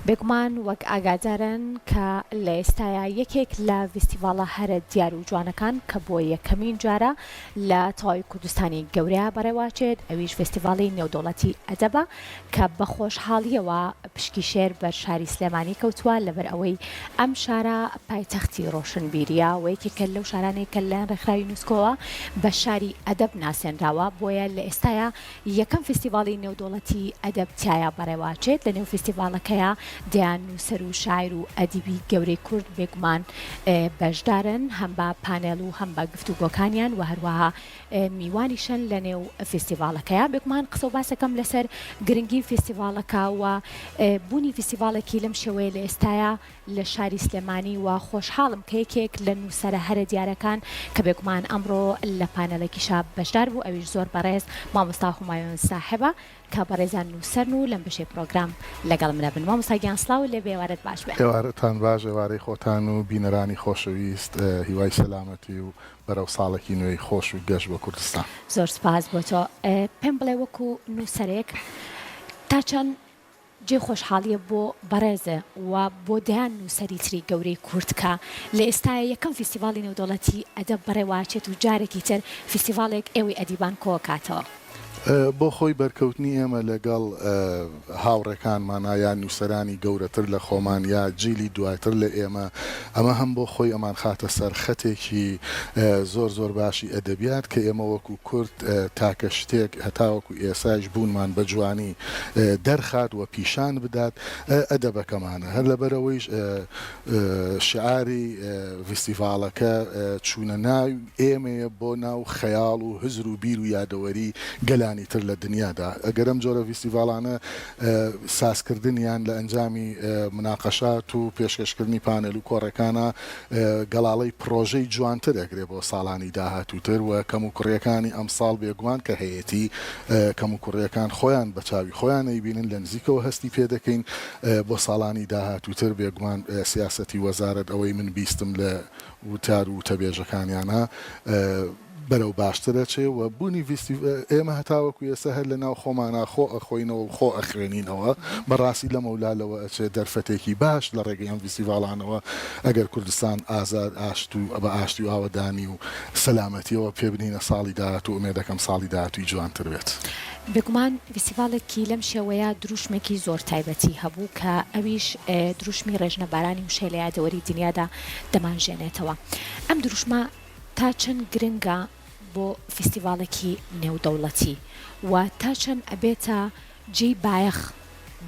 بێگومان وەک ئاگادارن کە لە ئێستایا یەکێک لە ڤیستیڤاڵە هەرە دیار و جوانەکان کە بۆ یەکەمین جارە لە تەواوی کوردستانی گەورەیا بەڕێوەئەچێت ئەویش ڤیستیڤاڵی نێودەوڵەتی ئەدەبە کە بە خۆشحاڵیەوە پشکی شێر بەر شاری سلێمانی کەوتووە لەبەر ئەوەی ئەم شارە پایتەختی ڕۆشنبیریە و یەکێکە لەو شارانەی کە لەلایەن ڕێکخراوی یونسکۆوە بە شاری ئەدەب ناسێنراوە بۆیە لە ئێستایا یەکەم فیستیڤاڵی نێودەوڵەتی ئەدەب تیایا بەڕێوەئەچێت، لەنێو فیستیڤاڵەکەیا دەیان نووسەر و شاعیر و ئەدیبی گەورەی کورد بێگومان بەشدارن هەم بە پانێڵ و هەم بە گفتوگۆکانیان و هەروەها میوانیشن لەنێو فیستیڤاڵەکەیا. بێگومان قسە و باسەکەم لەسەر گرنگی فیستیڤاڵەکە و بوونی فیستیڤاڵێکی لەم شێوەیە لە ئێستایا لە شاری سلێمانی و خۆشحاڵم کە یەکێک لە نووسەرە هەرە دیارەکان کە بێگومان ئەمڕۆ لە پانێڵێکیشا بەشدار بوو ئەویش زۆر بەڕێز مامۆستا هومایۆن ساحێبە کە بەڕێزیان نووسەرن و لەم بەشەی پرۆگرام لەگەڵ منە بن مامۆستا گیان سڵاوت لێ بێ ئێوارەت باش بێ. ئێوارەتان باش ئێوارەی خۆتان و بینەرانی خۆشەویست هیوای سەلامەتی و بەرەو ساڵێکی نوێی خۆش و گەش بۆ کوردستان. زۆر سوپاس بۆ تۆ. پێم بڵێ وەکو نووسەرێک تا چەند جێی خۆشحاڵیە بۆ بەڕێز و بۆ دەیان نووسەری تری گەورەی کورد کە لە ئێستایا یەکەم فیستیڤاڵی نێودەوڵەتی ئەدەب بەڕێوەئەچێت و جارێکی تر فیستیڤاڵێک ئێوەی ئەدیبان کۆئەکاتەوە. بۆ خۆی بەرکەوتنی ئێمە لەگەڵ هاوڕێکانمانا یا نووسەرانی گەورەتر لە خۆمان یا جیلی دواتر لە ئێمە ئەمە هەم بۆ خۆی ئەمانخاتە سەر خەتێکی زۆر زۆر باشی ئەدەبیات کە ئێمە وەکوو کورد تاکە شتێک هەتاوەکو ئێسایش بوونمان بە جوانی دەرخات و پیشان بدات ئەدەبەکەمانە. هەر لەبەرئەوەیش شیعاری ڤیستیڤاڵەکە چوونە ناو ئێمەیە بۆ ناو خەیاڵ و هزر و بیر و یادەوەری گەلانی تر لە دنیادا. ئەگەر ئەم جۆرە ڤیستیڤاڵانە سازکردنیان لە ئەنجامی موناقەشات و پێشکەشکردنی پانێل و کۆڕەکانا گەڵاڵەی پڕۆژەی جوانتر ئەکرێ بۆ ساڵانی داهاتووتر و کەموکوڕییەکانی ئەمساڵ بێگومان کە هەیەتی کەموکوڕییەکان خۆیان بە چاوی خۆیان ئەیبینن لە نزیکەوە هەستی پێ دەکەین بۆ ساڵانی داهاتووتر بێگومان سیاسەتی وەزارەت ئەوەی من بیستم لە وتار و وتەبێژەکانیانا بەرەو باشتر ئەچێ و بوونی ڤیستی ئێمە هەتاوەکو ئێستا هەر لە ناو خۆمانا خۆ ئەخۆینەوە و خۆ ئەخوێنینەوە بە ڕاستی لەمەولا لەوە ئەچێ دەرفەتێکی باش لە ڕێگەی ئەم ڤیستیڤاڵانەوە ئەگەر کوردستان ئازاد ئاشت و بە ئاشتی و ئاوەدانی و سەلامەتیەوە پێ بنینە ساڵی داهاتوو ئومێدەکەم ساڵی داهاتووی جوانتر بێت. بێگومان ڤیستیڤاڵێکی لەم شێوەیە دروشمێکی زۆر تایبەتی هەبوو کە ئەویش دروشمی ڕێژنە بارانی وشەی لە یادەوەری دنیادا دەمانژێنێتەوە. ئەم دروشمە تا چەند گرنگە بۆ فیستیڤاڵێکی نێودەوڵەتی و تا چەند ئەبێتە جێی بایەخ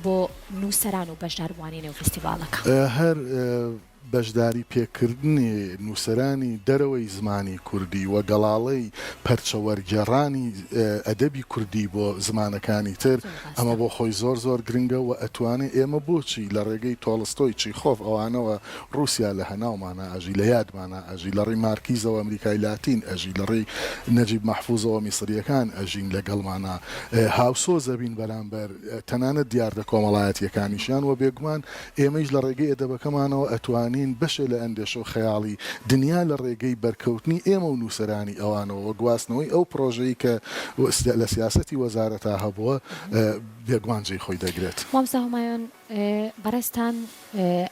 بۆ نووسەران و بەشداربووانی نێو فیستیڤاڵەکە؟ هەر بەشداری پێکردنی نووسەرانی دەرەوەی زمانی کوردی و گەڵاڵەی پەرچە وەرگێڕانی ئەدەبی کوردی بۆ زمانەکانی تر ئەمە بۆ خۆی زۆر زۆر گرنگە و ئەتوانێ ئێمە بۆچی لە ڕێگەی تۆڵستۆی، چیخۆف ئەوانەوە ڕووسیا لە هەناومانا ئەژی، لە یادمانا ئەژی، لە ڕێی مارکیزەوە ئەمریکای لاتین ئەژی، لە ڕێی نەجیب مەحفوزەوە میسرییەکان ئەژین لەگەڵمانا هاوسۆز ئەبین بەرامبەر تەنانەت دیاردە کۆمەڵایەتییەکانیشیان و بێگومان ئێمەیش لە ڕێگەی ئەدەبەکەمانەوە ئەتوانین بەشێ لە ئەندێشە و خەیاڵی دنیا لە ڕێگەی بەرکەوتنی ئێمە و نووسەرانی ئەوانەوە و گواستنەوەی ئەو پڕۆژەی کە لە سیاسەتی وەزارەتا هەبووە بێگومان جێی خۆی دەگرێت. مامۆستا هومایۆن بەڕێزتان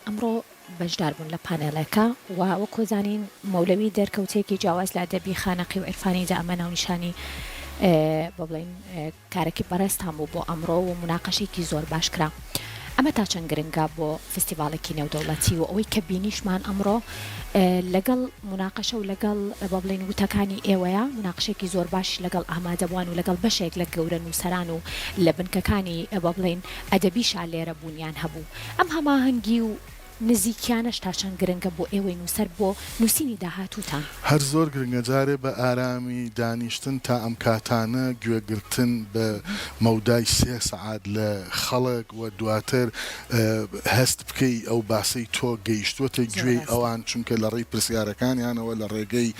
ئەمڕۆ بەشدار بوون لە پانێڵێکا و وەکۆ زانین مەولەوی دەرکەوتەیەکی جیاواز لە ئەدەبی خانەقی و عیرفانیدا ئەمە ناونیشانی با بڵێین کارەکەی بەڕێزتان بوو بۆ ئەمڕۆ و موناقەشەیەکی زۆر باش کرا. ئەمە تا چەند گرنگە بۆ فیستیڤاڵێکی نێودەوڵەتی و ئەوەی کە بینیشمان ئەمڕۆ لەگەڵ موناقەشە و لەگەڵ با بڵێین وتەکانی ئێوەیە موناقشەیەکی زۆر باش لەگەڵ ئامادەبووان و لەگەڵ بەشێک لە گەورە نووسەران و لە بنکەکانی با بڵێین ئەدەبیشا لێرە بوونیان هەبوو. ئەم هەماهەنگی و نزیکیانەش تا چەند گرنگە بۆ ئێوەی نووسەر بۆ نووسینی داهاتووتان؟ هەر زۆر گرنگە جارێ بە ئارامی دانیشتن تا ئەم کاتانە گوێ گرتن بە مەودای سێ سەعات لە خەڵک و دواتر هەست بکەی ئەو باسەی تۆ گەیشتووەتە گوێی ئەوان چونکە لە ڕێی پرسیارەکانیانەوە لە ڕێگەی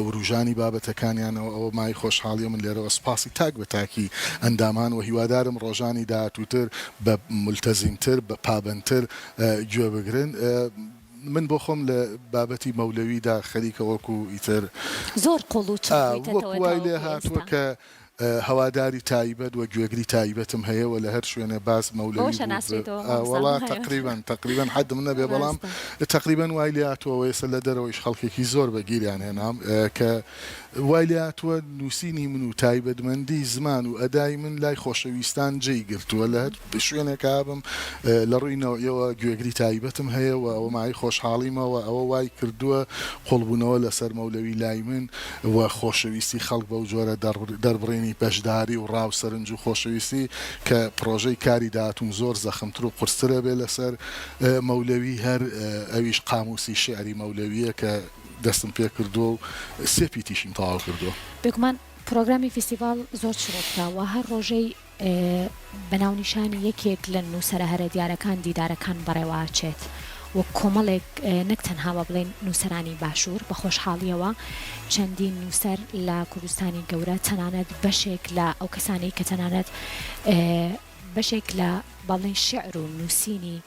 وروژانی بابەتەکانیانەوە ئەوە مایەی خۆشحاڵیە من لێرەوە سوپاسی تاک بە تاکی ئەندامان و هیوادارم ڕۆژانی داهاتووتر بە مولتەزیمتر بە پابەندتر گوێ بگرن من بۆ خۆم لە بابەتی مەولەویدا خەریکە وەکو ئیتر زۆر قوڵ و چڕ بوویتەتەوە وەکو وای لێ تاوەکو هاتووە ئێستا. کە. هەواداری تایبەت و گوێگری تایبەتم هەیە و لە هەر شوێنێ باس مەولەوی بەوەشە بوو ناسرێیتەوە مامۆستا وەڵا مهایۆن. تەقریبەن تەقریبەن حەدم نەبێ بەڵام ڕاستە. تەقریبەن وای لێ هاتووە و ئێستا لە دەرەوەیش خەڵکێکی زۆر بە گیریان هێنام کە وای لێ هاتووە نووسینی من و تایبەتمەندی زمان و ئەدای من لای خۆشەویستان جێی گرتووە لە هەر شوێنێکا بم لە ڕووی نەوعیەوە گوێگری تایبەتم هەیە و ئەوە مایەی خۆشحاڵیمە و ئەوە وای کردووە قوڵبوونەوە لەسەر مەولەوی لای من و خۆشەویستی خەڵک بەو جۆرە دەربڕینی بەشداری و ڕا و سەرنج و خۆشەویستی کە پڕۆژەی کاری داهاتووم زۆر زەخمتر و قورستر ئەبێ لەسەر مەولەوی هەر ئەویش قامووسی شیعری مەولەوییە کە دەستم پێ کردووە و سێ پیتیشیم تەواو کردووە. بێگومان پرۆگرامی فیستیڤاڵ زۆر چڕوپڕە و هەر ڕۆژەی بە ناونیشانی یەکێک لە نووسەرە هەرە دیارەکان دیدارەکان بەڕێوەئەچێت و کۆمەڵێک نەک تەنها بە بڵێین نووسەرانی باشوور بە خۆشحاڵییەوە چەندین نووسەر لە کوردستانی گەورە تەنانەت بەشێک لە ئەو کەسانەی کە تەنانەت بەشێک لە با بڵێین شیعر و نووسینی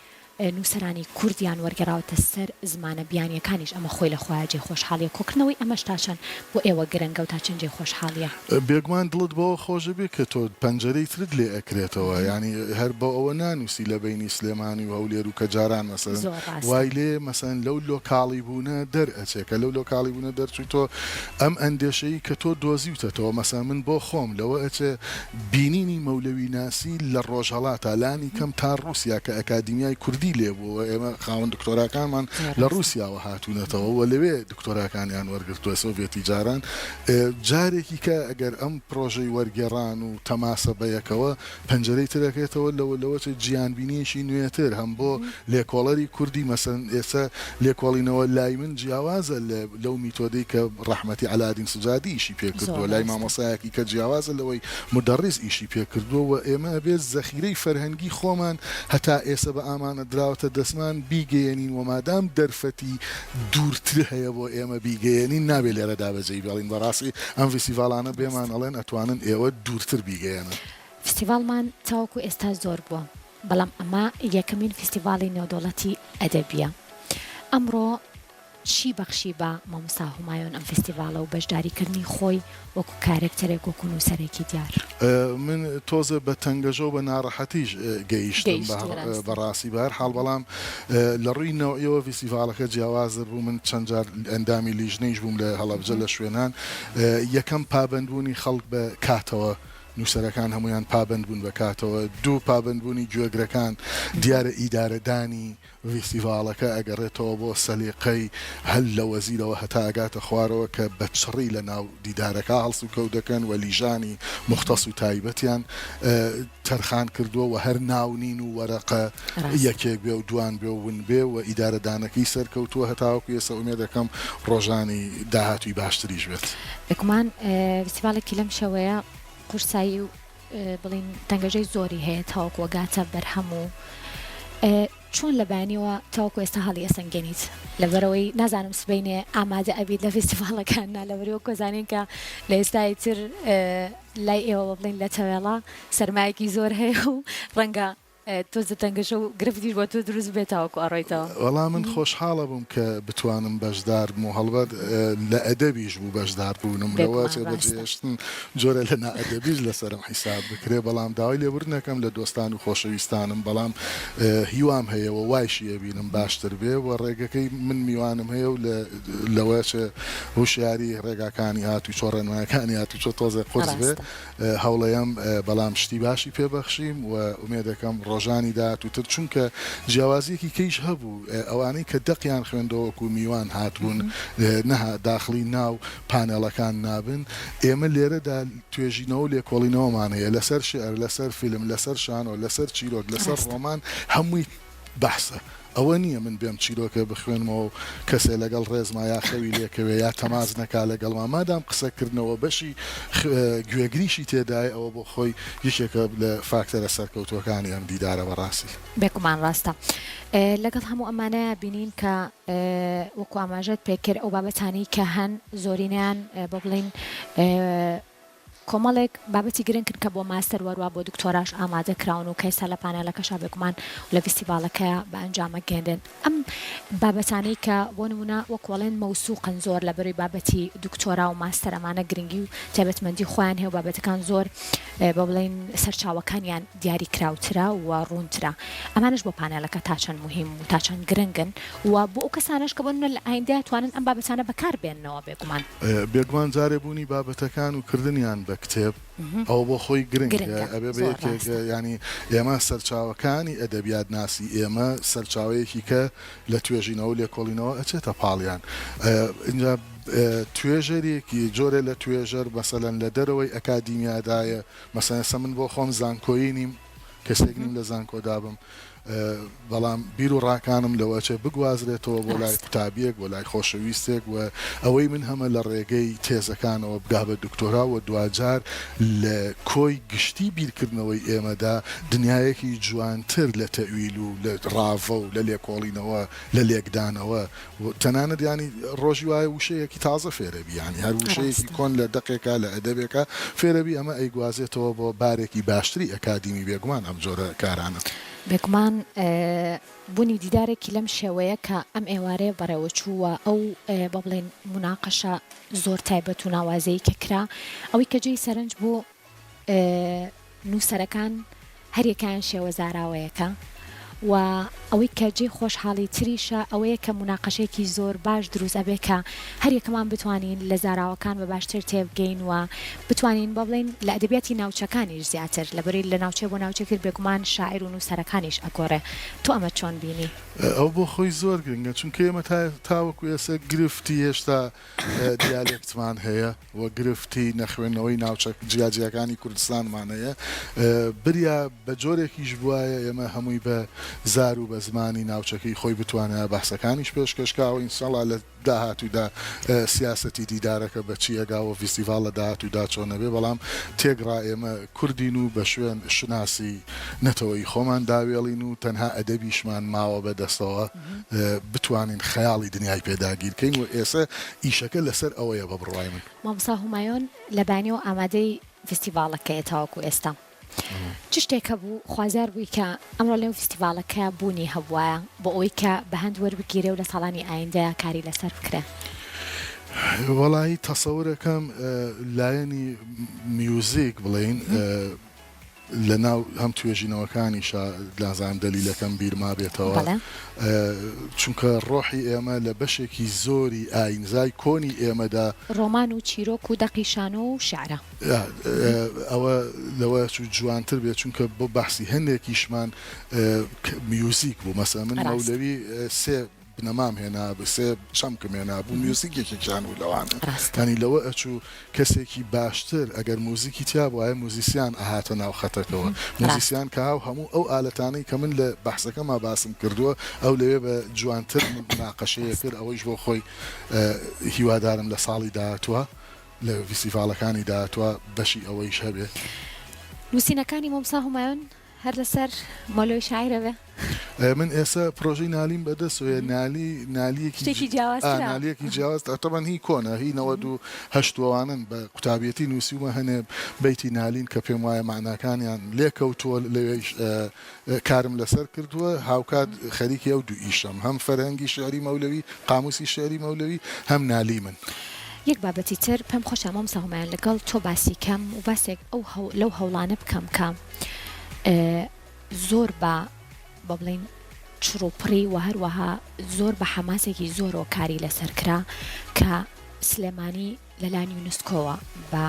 نووسەرانی کوردیان وەرگێڕاوەتە سەر زمانە بیانییەکانیش، ئەمە خۆی لە خۆیا جێی خۆشحاڵییە، کۆکردنەوەی ئەمەش تا چەند بۆ ئێوە گرنگە و تا چەند جێی خۆشحاڵییە؟ بێگومان دڵت بەوە خۆش ئەبێ کە تۆ پەنجەرەی ترت لێ ئەکرێتەوە، یانی هەر بۆ ئەوە نانووسی لە بەینی سلێمانی و هەولێر و کە جاران مەسەلەن زۆر ڕاستە. وای لێ مەسەلەن لەو لۆکاڵی بوونە دەر ئەچێ، کە لەو لۆکاڵی بوونە دەرچووی تۆ ئەم ئەندێشەی کە تۆ دۆزیوتەتەوە مەسەلەن من بۆ خۆم لەوە ئەچێ بینینی مەولەویناسی لە ڕۆژهەڵاتا لانی کەم تا ڕووسیا کە ئەکادیمیای کوردی لێ بووە و ئێمە خاوەن دکتۆراکانمان لە ڕووسیاوە هاتوونەتەوە و لەوێ دکتۆراکانیان وەرگرتووە سۆڤێتی جاران جارێکی کە ئەگەر ئەم پڕۆژەی وەرگێڕان و تەماسە بە یەکەوە پەنجەرەی تر ئەکرێتەوە لەوە لەوەچێ جیهانبینییەکی نوێتر هەم بۆ لێکۆڵەری کوردی مەسەلەن ئێستا لێکۆڵینەوە لای من جیاوازە لە لەو میتۆدەی کە ڕەحمەتی عەلائەدین سجادی ئیشی پێ کردووە لای مامۆستایەکی کە جیاوازە لەوەی مودەڕیس ئیشی پێ کردووە و ئێمە ئەبێ زەخیرەی فەرهەنگی خۆمان هەتا ئێستا بە ئامانەت دراوەتە دەستمان بیگەیەنین و مادام دەرفەتی دوورتر هەیە بۆ ئێمە بیگەیەنین نابێ لێرەدا بەجێی بێڵین بەڕاستی ئەم ڤیستیڤاڵانە بێمان ئەڵێن ئەتوانن ئێوە دوورتر بیگەیەنن. فیستیڤاڵمان تاوەکو ئێستا زۆر بووە، بەڵام ئەمە یەکەمین فیستیڤاڵی نێودەوڵەتی ئەدەبییە. ئەمڕۆ چی بەخشی بە مامۆستا هومایۆن ئەم فیستیڤاڵە و بەشداریکردنی خۆی وەکو کارەکتەرێک، وەکو نووسەرێکی دیار؟ من تۆزێ بە تەنگەژە و بە ناڕەحەتیش گەیشتم بە ڕاستی، بە هەر حاڵ بەڵام لە ڕووی نەوعیەوە ڤیستیڤاڵەکە جیاوازتر بوو، من چەند جار ئەندامی لیژنەیش بووم لە هەڵەبجە لە شوێنان، یەکەم پابەندبوونی خەڵک بە کاتەوە، نووسەرەکان هەموویان پابەند بوون بە کاتەوە، دوو پابەندبوونی گوێگرەکان، دیارە ئیدارەدانی ڤیستیڤاڵەکە ئەگەڕێتەوە بۆ سەلیقەی هەر لە وەزیرەوە هەتا ئەگاتە خوارەوە کە بە چڕی لە ناو دیدارەکە هەڵسوکەوت دەکەن و لیژانی موختەس و تایبەتیان تەرخان کردووە و هەر ناو نین و وەرەقە یەکێک بێ و دوان بێ و ون بێ و ئیدارەدانەکەی سەرکەوتووە هەتاوەکو ئێستا ئومێد دەکەم ڕۆژانی داهاتووی باشتریش بێت. بێگومان فیستیڤاڵێکی لەم شێوەیە قورسایی و بڵێین تەنگەژەی زۆری هەیە تاوەکو ئەگاتە بەرهەم و چۆن لە بەیانیەوە تاوەکو ئێستا هەڵی ئەسەنگێنیت لەبەرئەوەی نازانم سبەینێ ئامادە ئەبیت لە فیستیڤاڵەکان نا لەبەرئەوەی وەکو ئەزانین کە لە ئێستای تر لای ئێوە بڵێین لە تەوێڵە سەرمایەکی زۆر هەیە و ڕەنگە تۆزە تەنگەشە و گرفتیش بۆ تۆ دروست بێت تاوەکو ئەڕۆیتەوە. وەڵا من خۆشحاڵە بووم کە بتوانم بەشدار بم و هەڵبەت لە ئەدەبیش بوو بەشدار بوونم لەوە بێگومان چێ ڕاستە. بەجێهێشتن جۆرە لە نائەدەبیش لەسەرم حیساب بکرێ بەڵام داوای لێبوردن ئەکەم لە دۆستان و خۆشەویستانم بەڵام هیوام هەیە و وایشی ئەبینم باشتر بێ و ڕێگەکەی من میوانم هەیە و لە لەوە چێ هوشیاری ڕێگاکانی هاتوچۆ ڕێنمایەکانی هاتوچۆ تۆزێ قورس بێ ڕاستە. هەوڵەیەم بەڵام شتی باشی پێ بەخشیم و ئومێدەکەم ڕۆژانی داهاتووتر چونکە جیاوازیەکی کەیش هەبوو ئەوانەی کە دەقیان خوێندەوە وەکو میوان هاتبوون نەها داخڵی ناو پانێڵەکان نابن ئێمە لێرەدا توێژینەوە و لێکۆڵینەوەمان هەیە لەسەر شیعر لەسەر فیلم لەسەر شانۆ لەسەر چیرۆک لەسەر ڕۆمان هەمووی بەحسە ئەوە نییە من بێم چیرۆکێ بخوێنمەوە و کەسێ لەگەڵ ڕێزما یا خەوی لێ کەوێ یا تەماس نەکا لەگەڵما مادام قسە کردنەوە بەشی گوێگریشی تێدایە ئەوە بۆ خۆی یەکێکە لە فاکتەرە سەرکەوتووەکانی ئەم دیدارە بەڕاستی. بێگومان ڕاستە. لەگەڵ هەموو ئەمانەیا بینین کە وەکو ئاماژەت پێکرد ئەو بابەتانەی کە هەن زۆرینەیان بۆ بڵێین. کۆمەڵێک بابەتی گرنگن کە بۆ ماستەر وەروا بۆ دکتۆراش ئامادە کراون و کە ئێستا لە پانێڵەکەشا بێگومان و لە ڤیستیڤاڵەکەیا بە ئەنجام ئەگەیەنرێن. ئەم بابەتانەی کە بۆ نموونە وەکو ئەڵێن مەوسوقن زۆر لە بەرەی بابەتی دکتۆرا و ماستەر ئەمانە گرنگی و تایبەتمەندی خۆیان هەیە و بابەتەکان زۆر بە بڵێین سەرچاوەکانیان دیاریکراوترە و ڕوونترە. ئەمانەش بۆ پانێڵەکە تا چەند موهیم و تا چەند گرنگن و بۆ ئەو کەسانەش کە بۆ نموونە لە ئایندەیا توانن ئەم بابەتانە بەکار بێننەوە بێگومان. بێگومان جارێ بوونی بابەتەکان و کردنیان بە کتێب ئەوە بۆ خۆی گرنگە ئەبێ بە یەکێک یانی ئێمە سەرچاوەکانی ئەدەبیاتناسی ئێمە سەرچاوەیەکی کە لە توێژینەوە و لێکۆڵینەوە ئەچێتە پاڵیان ئینجا توێژەرێکی جۆرێ لە توێژەر مەسەلەن لە دەرەوەی ئەکادیمیادایە مەسەلەن ئێستا من بۆ خۆم زانکۆیی نیم کەسێک نیم لە زانکۆدا بم بەڵام بیر و ڕاکانم لەوە ئەچێ بگوازرێتەوە بۆ لای قوتابیەک بۆ لای خۆشەویستێک و ئەوەی من هەمە لە ڕێگەی تێزەکانەوە بگا بە دکتۆرا و دواجار لە کۆی گشتی بیرکردنەوەی ئێمەدا دنیایەکی جوانتر لە تەئویل و لە ڕاڤە و لە لێکۆڵینەوە لە لێکدانەوە و تەنانەت یانی ڕۆژی وایە وشەیەکی تازە فێرەبی یانی هەر وشەیەکی کۆن لە دەقێکا لە ئەدەبێکا فێرەبی ئەمە ئەیگوازێتەوە بۆ بارێکی باشتری ئەکادیمی بێگومان ئەم جۆرە کارانە. بێگومان بوونی دیدارێکی لەم شێوەیە کە ئەم ئێوارەیە بەڕێوەچوو و ئەو با بڵێین موناقەشە زۆر تایبەت و ناوازەی کە کرا ئەوەی کە جێی سەرنج بوو نووسەرەکان هەریەکەیان شێوەزاراوەیەکە و ئەوەی کە جێی خۆشحاڵی تریشە ئەوەیە کە موناقەشەیەکی زۆر باش دروست ئەبێ کە هەریەکەمان بتوانین لە زاراوەکان بە باشتر تێبگەین و بتوانین با بڵێین لە ئەدەبیاتی ناوچەکانیش زیاتر لەبەرەی لە ناوچەیە بۆ ناوچەی تر بێگومان شاعیر و نووسەرەکانیش ئەگۆڕێ تۆ ئەمەت چۆن بینی؟ ئەوە بۆ خۆی زۆر گرنگە چونکە ئێمە تا تاوەکو ئێستا گرفتی هێشتا دیالێکتمان هەیە و گرفتی نەخوێندنەوەی ناوچە جیاجیاکانی کوردستانمان هەیە، بریا بە جۆرێکیش بوایە ئێمە هەمووی بە زار و بە زمانی ناوچەکەی خۆی بتوانایە بەحسەکانیش پێشکەش کا و ئینشەڵا لە داهاتوودا سیاسەتی دیدارەکە بە چی ئەگا و ڤیستیڤاڵ لە داهاتوودا چۆن ئەبێ بەڵام تێکڕا ئێمە کوردین و بە شوێن شوناسی نەتەوەیی خۆمان داوێڵین و تەنها ئەدەبیشمان ماوە بە دەستەوە. بتوانین خەیاڵی دنیای پێ داگیر کەین و ئێسە ئیشەکە لەسەر ئەوەیە بە بڕوای من. مامۆستا هومایۆن لە بەیانیەوە ئامادەی ڤیستیڤاڵەکەیە تاوەکو ئێستا چ شتێک هەبوو خوازیار بووی کە ئەمڕۆ لەو ڤیستیڤاڵەکە بوونی هەبوایە بۆ ئەوەی کە بە هەند وەربگیرێ و لە ساڵانی ئایندەیا کاری لەسەر بکرێ؟ وەڵایی تەسەورەکەم لایەنی میوزیک بڵێین لە ناو هەم توێژینەوەکانیشا نازانم دەلیلەکەم بیر مابێتەوە چونکە ڕۆحی ئێمە لە بەشێکی زۆری ئاینزای کۆنی ئێمەدا. ڕۆمان و چیرۆک و دەقی شانۆ و شیعرە. ئەوە لەوە چوو جوانتر بێت چونکە بۆ بەحسی هەندێکیشمان میوزیک بوو مەسەلەن من مەولەوی سێ بنەمام هێنابوو، سێ چەمکم هێنابوو، میوزیک یەکێکیان بوو لەوانە. یانی لەوە ئەچوو کەسێکی باشتر ئەگەر موزیکی تیا بوایە موزیسیان ئەهاتە ناو خەتەکەوە. موزیسیان کە هاو هەموو ئەو ئالەتانەی کە من لە بەحسەکەما باسم کردووە ئەو لەوێ بە جوانتر موناقەشەی ئەکرد ئەوەیش بۆ خۆی هیوادارم لە ساڵی داهاتووا لە ڤیستیڤاڵەکانی داهاتووا بەشی ئەوەیش هەبێ. نووسینەکانی مامۆستا هومایۆن هەر لەسەر مۆلۆی شاعیرە بێ. من ئێستا پرۆژەی نالیم بەدەستەوەیە نالی نالیەکی شتێکی جیاوازترە. نالیەکی جیاواز تەبعەن هی کۆنە هی 98 وئەوانەن بە قوتابیەتی نووسیومە هەنێ بەیتی نالین کە پێم وایە مەعناکانیان لێکەوتووە لەوێیش کارم لەسەر کردووە هاوکات خەریکی ئەو دوو ئیشەم هەم فەرهەنگی شیعری مەولەوی قاموسی شیعری مەولەوی هەم نالی من. یەک بابەتی تر پێم خۆشە مامۆستا هومایون لەگەڵ تۆ باسی کەم و باسێک ئەو لەو هەوڵانە بکەم کە زۆر بە با بڵێین چڕوپڕی و هەروەها زۆر بە حەماسێکی زۆرەوە کاری لەسەر کرا کە سلێمانی لەلایەن یونسکۆوە بە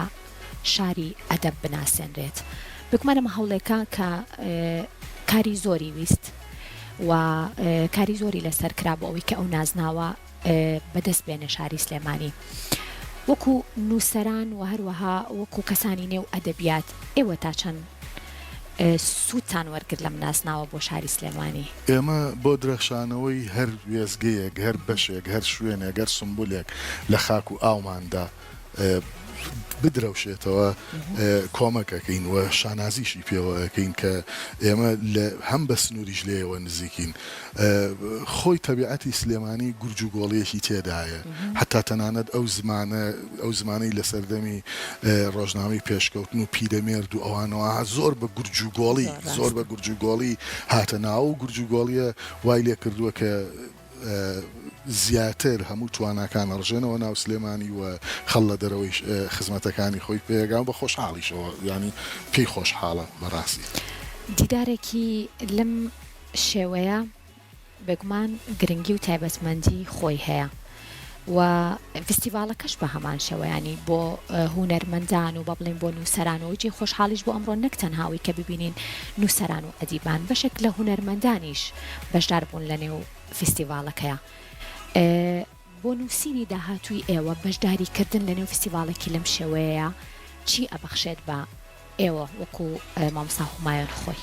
شاری ئەدەب بناسێنرێت. بێگومان ئەمە هەوڵێکە کە کاری زۆری ویست و کاری زۆری لەسەر کرا بۆ ئەوەی کە ئەو نازناوە بەدەست بێنێ شاری سلێمانی. وەکو نووسەران و هەروەها وەکو کەسانی نێو ئەدەبیات ئێوە تا چەند سوودتان وەرگرت لەم نازناوە بۆ شاری سلێمانی؟ ئێمە بۆ درەخشانەوەی هەر وێستگەیەک، هەر بەشێک، هەر شوێنێک، هەر سومبولێک لە خاک و ئاوماندا. بدرەوشێتەوە کۆمەک ئەکەین و شانازیشی پێوە ئەکەین کە ئێمە لە هەم بە سنووریش لێیەوە نزیکین. خۆی تەبیعەتی سلێمانی گورج و گۆڵییەکی تێدایە. حەتا تەنانەت ئەو زمانە ئەو زمانەی لە سەردەمی ڕۆژنامەی پێشکەوتن و پیرەمێرد و ئەوانەوە هات زۆر بە گورج و گۆڵی زۆر بە گورج و گۆڵی هاتە ناو و گورج و گۆڵییە وای لێ کردووە کە زیاتر هەموو تواناکان ئەڕژێنەوە ناو سلێمانی و خەڵ لە دەرەوەیش خزمەتەکانی خۆی پێ ئەگا و بە خۆشحاڵیشەوە یانی پێی خۆشحاڵە بەڕاستی. دیدارێکی لەم شێوەیە بێگومان گرنگی و تایبەتمەندی خۆی هەیە و ڤیستیڤاڵەکەش بە هەمان شێوە یانی بۆ هونەرمەندان و با بڵێین بۆ نووسەران و جێی خۆشحاڵیش بۆ ئەمڕۆ نەک تەنها ئەوەی کە ببینین نووسەران و ئەدیبان بەشێک لە هونەرمەندانیش بەشدار بوون لە نێو فیستیڤاڵەکەیا. بۆ نووسینی داهاتووی ئێوە بەشداری کردن لە نێو فیستیڤاڵێکی لەم شێوەیەیا چی ئەبەخشێت بە ئێوە وەکو مامۆستا هومایۆن خۆی؟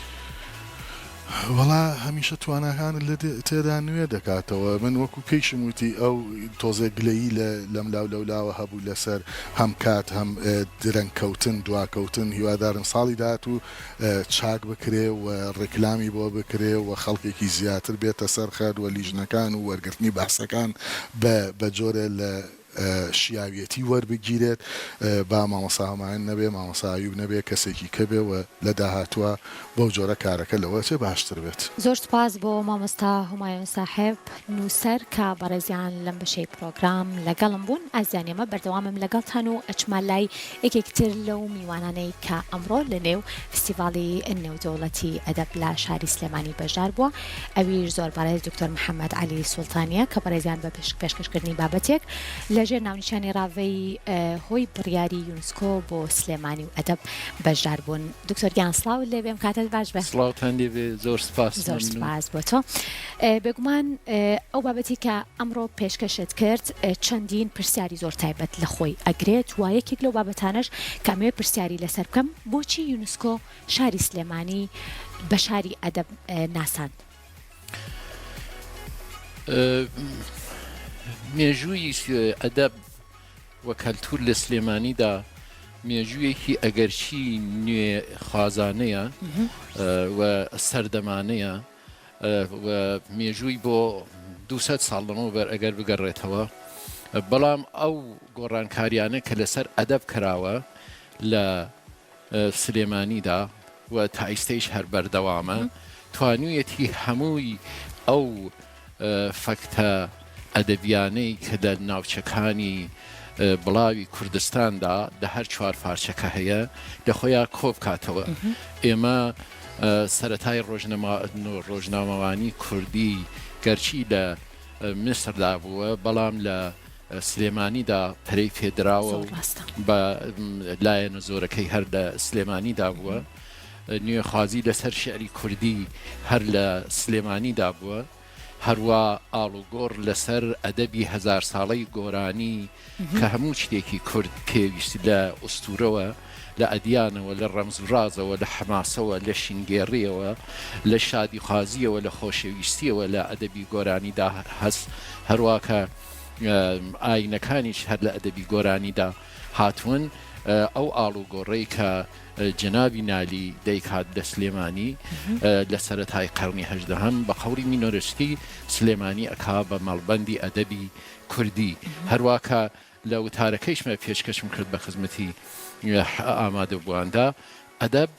وەڵا هەمیشە تواناکانت لە تێدا نوێ دەکاتەوە من وەکو پێیشم وتی ئەو تۆزێک گلەیی لە لەملاو لەولاوە هەبوو لەسەر هەم کات هەم درەنگ کەوتن دواکەوتن هیوادارم ساڵی داهاتوو چاک بکرێ و ڕیکلامی بۆ بکرێ و خەڵکێکی زیاتر بێتە سەر خەت و لیژنەکان و وەرگرتنی بەحسەکان بە بە جۆرێ لە شیاویەتی وەربگیرێت با مامۆستا هەمایون نەبێ مامۆستا ئەیوب نەبێ کەسێکی کە بێ و لە داهاتووا بەو جۆرە کارەکە لەوە ئەچێ باشتر بێت. زۆر سوپاس بۆ مامۆستا هومایۆن ساحێب نووسەر کە بەڕێزیان لەم بەشەی پڕۆگرام لەگەڵم بوون. ئازیزان ئێمە بەردەوامم لەگەڵتان و ئەچمە لای یەکێک تر لەو میوانانەی کە ئەمڕۆ لە نێو فیستیڤاڵی نێودەوڵەتی ئەدەب لە شاری سلێمانی بەشدار بووە ئەویش زۆر بەڕێز دکتۆر محەمەد عەلی سوڵتانیە کە بەڕێزیان بە پێشکەشکردنی بابەتێک لە ژێر ناونیشانی ڕاڤەی هۆی بڕیاری یونسکۆ بۆ سلێمانی و ئەدەب بەشدار بوون. دکتۆر گیان سڵاوت لێ بێ ئەم کاتەت باش بێ. سڵاوتان لێ بێ زۆر سپاس زۆر مەمنوون. سپاس بۆ تۆ. بێگومان ئەو بابەتی کە ئەمڕۆ پێشکەشت کرد چەندین پرسیاری زۆر تایبەت لە خۆی ئەگرێت و یەکێک لەو بابەتانەش کە ئەمەوێ پرسیاری لەسەر بکەم بۆچی یونسکۆ شاری سلێمانی بە شاری ئەدەب ناساند؟ مێژووی ئەدەب و کەلتوور لە سلێمانیدا مێژوویەکی ئەگەرچی نوێ خوازانەیە و سەردەمانەیە و مێژووی بۆ 200 ساڵ لەمەوبەر ئەگەر بگەڕێتەوە بەڵام ئەو گۆڕانکاریانە کە لەسەر ئەدەب کراوە لە سلێمانیدا و تا ئیستەیش هەر بەردەوامە، توانیویەتی هەمووی ئەو فەکتە ئەدەبیانەی کە لە ناوچەکانی بڵاوی کوردستاندا لە هەر چوار پارچەکە هەیە لە خۆیا کۆ بکاتەوە. ئێمە سەرەتای ڕۆژنامەوانی کوردی گەرچی لە میسردا بووە، بەڵام لە سلێمانیدا پەرەی پێدراوە و بە لایەنە زۆرەکەی هەر لە سلێمانیدا بووە. نوێخوازی لەسەر شیعری کوردی هەر لە سلێمانیدا بووە. هەروا ئاڵوگۆڕ لەسەر ئەدەبی هەزارساڵەی گۆرانی کە هەموو شتێکی کورد پێویست لە ئوستوورەوە، لە ئەدیانەوە، لە ڕەمز و ڕازەوە، لە حەماسەوە، لە شینگێڕییەوە، لە شادیخوازییەوە، لە خۆشەویستییەوە لە ئەدەبی گۆرانیدا هەس، هەروا کە ئایینەکانیش هەر لە ئەدەبی گۆرانیدا هاتوون، ئەو ئاڵوگۆڕەی کە جەنابی نالی دەیکات لە سلێمانی لە سەرەتای قەڕنی هەژدەهەم، بە قەوڵی مینۆرسکی سلێمانی ئەکا بە مەڵبەندی ئەدەبی کوردی، هەروا کە لە وتارەکەیشمە پێشکەشم کرد بە خزمەتی ئامادەبوواندا، ئەدەب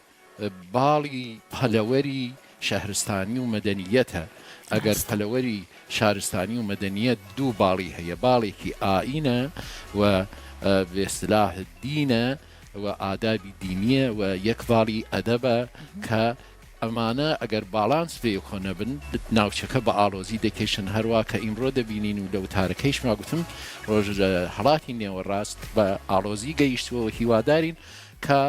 باڵی پەلەوەری شەهرستانی و مەدەنییەتە، ئەگەر پەلەوەری شارستانی و مەدەنییەت دوو باڵی هەیە، باڵێکی ئایینە و بە ئیستلاح دینە و ئادابی دینییە و یەک باڵی ئەدەبە کە ئەمانە ئەگەر باڵانس بەیەکۆ نەبن ناوچەکە بە ئاڵۆزی دەکێشن هەروا کە ئیمڕۆ دەبینین و لە وتارەکەیشما گوتم ڕۆژهەڵاتی نێوەڕاست بە ئاڵۆزی گەیشتووە و هیوادارین کە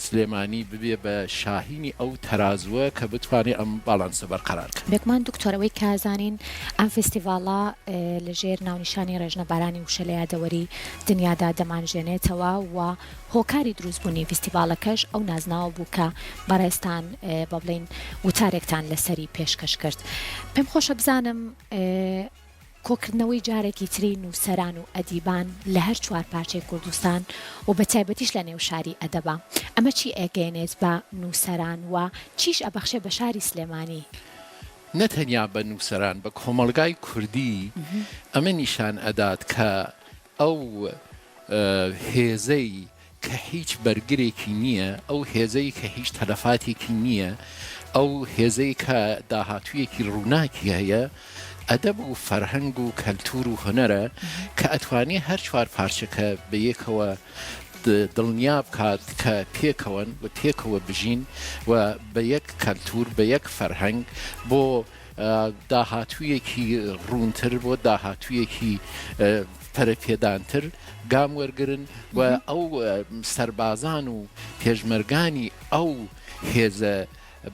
سلێمانی ببێ بە شاهینی ئەو تەرازووە کە بتوانێ ئەم باڵانسە بەرقەرار کات. بێگومان دکتۆر ئەوەی کە زانین ئەم فیستیڤاڵە لە ژێر ناونیشانی ڕێژنە بارانی وشە لە یادەوەری دنیادا دەمانژێنێتەوە و هۆکاری دروست بوونی فیستیڤاڵەکەش ئەو نازناوە بوو کە بەڕێزتان با بڵێین وتارێکتان لەسەری پێشکەش کرد. پێم خۆشە بزانم. کۆکردنەوەی جارێکی تری نووسەران و ئەدیبان لە هەر چوارپارچەی کوردستان و بە تایبەتیش لە نێو شاری ئەدەبا ئەمە چی ئەگەیەنێت بە نووسەران و چیش ئەبەخشێ بە شاری سلێمانی؟ نە تەنیا بە نووسەران بە کۆمەڵگای کوردی ئەمە نیشان ئەدات کە ئەو هێزەی کە هیچ بەرگرێکی نییە، ئەو هێزەی کە هیچ تەلەفاتێکی نییە، ئەو هێزەی کە داهاتوویەکی ڕووناکی هەیە، ئەدەب و فەرهەنگ و کەلتوور و هونەرە کە ئەتوانێ هەر چوار پارچەکە بە یەکەوە دڵنیا بکات کە پێکەوەن و پێکەوە بژین و بە یەک کەلتوور، بە یەک فەرهەنگ بۆ داهاتوویەکی ڕوونتر، بۆ داهاتوویەکی پەرەپێدانتر گام وەرگرن و ئەو سەربازان و پێشمەرگانی ئەو هێزە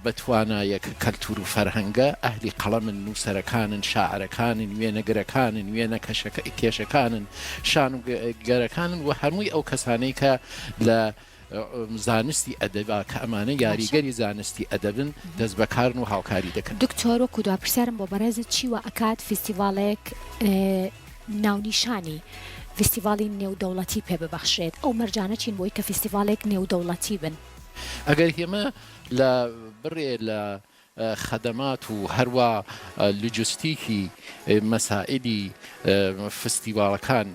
بەتوانایە کە کەلتوور و فەرهەنگە، ئەهلی قەڵەمن، نووسەرەکانن، شاعرەکانن، وێنەگرەکانن، وێنەکێشەکانن، شانۆگەرەکانن و هەمووی ئەو کەسانەی کە لە زانستی ئەدەبا کە ئەمانە یاریگەری زانستی ئەدەبن دەست بەکارن و هاوکاری دەکەن. دکتۆر وەکو دوا پرسیارم بۆ بەڕێزت چی وا ئەکات فیستیڤاڵێک ناونیشانی فیستیڤاڵی نێودەوڵەتی پێ ببەخشرێت ئەو مەرجانە چین بۆی کە فیستیڤاڵێک نێودەوڵەتی بن؟ ئەگەر ئێمە لە بڕێ لە خەدەمات و هەروا لوجستیکی مەسائیلی فستیواڵەکان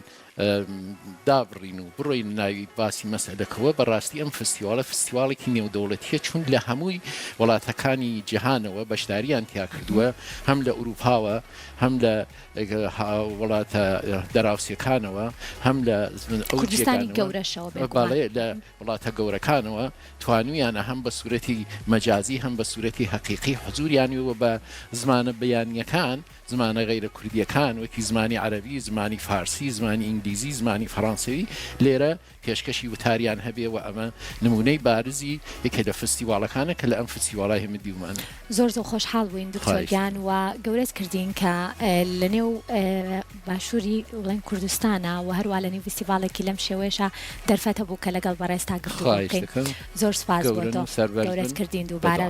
دابڕین و بڕۆینە ناوی باسی مەسئەلەکەوە، بەڕاستی ئەم فستیواڵە فستیواڵێکی نێودەوڵەتیە چون لە هەمووی وڵاتەکانی جیهانەوە بەشداریان تیا کردووە هەم لە ئوروپاوە هەم لە وڵاتە دەراوسێکانەوە هەم لە ئەو کوردستانی گەورەشەوە بێگومان. بەڵێ لە وڵاتە گەورەکانەوە توانویانە هەم بە سورەتی مەجازی هەم بە سورەتی هەقیقی حزوریان و بە زمانە بیانیەکان، زمانە غەیرە کوردیەکان وەکی زمانی عەرەبی، زمانی فارسی، زمانی ئینگلیزی، زمانی فەڕانسەوی لێرە پێشکەشی وتاریان هەبێ و ئەمە نمونەی بارزی یەکێ لە فستیواڵەکانە کە لە ئەم فستیواڵە ئێمە دیومانە. زۆر زۆر خۆشحاڵ بووین دکتۆر گیان و گەورەت کردین کە لە نێو باشووری بڵێن کوردستانە و هەروا لە نێو فیستیڤاڵێکی لەم شێوەیەشا دەرفەت هەبوو کە لەگەڵ بەڕێزتا گفتوگۆ خواهش بکەین دەکەم زۆر سوپاس بۆ گەورەن تۆ و سەربەرز گەورەت بن کردین بە دووبارە. دوعا.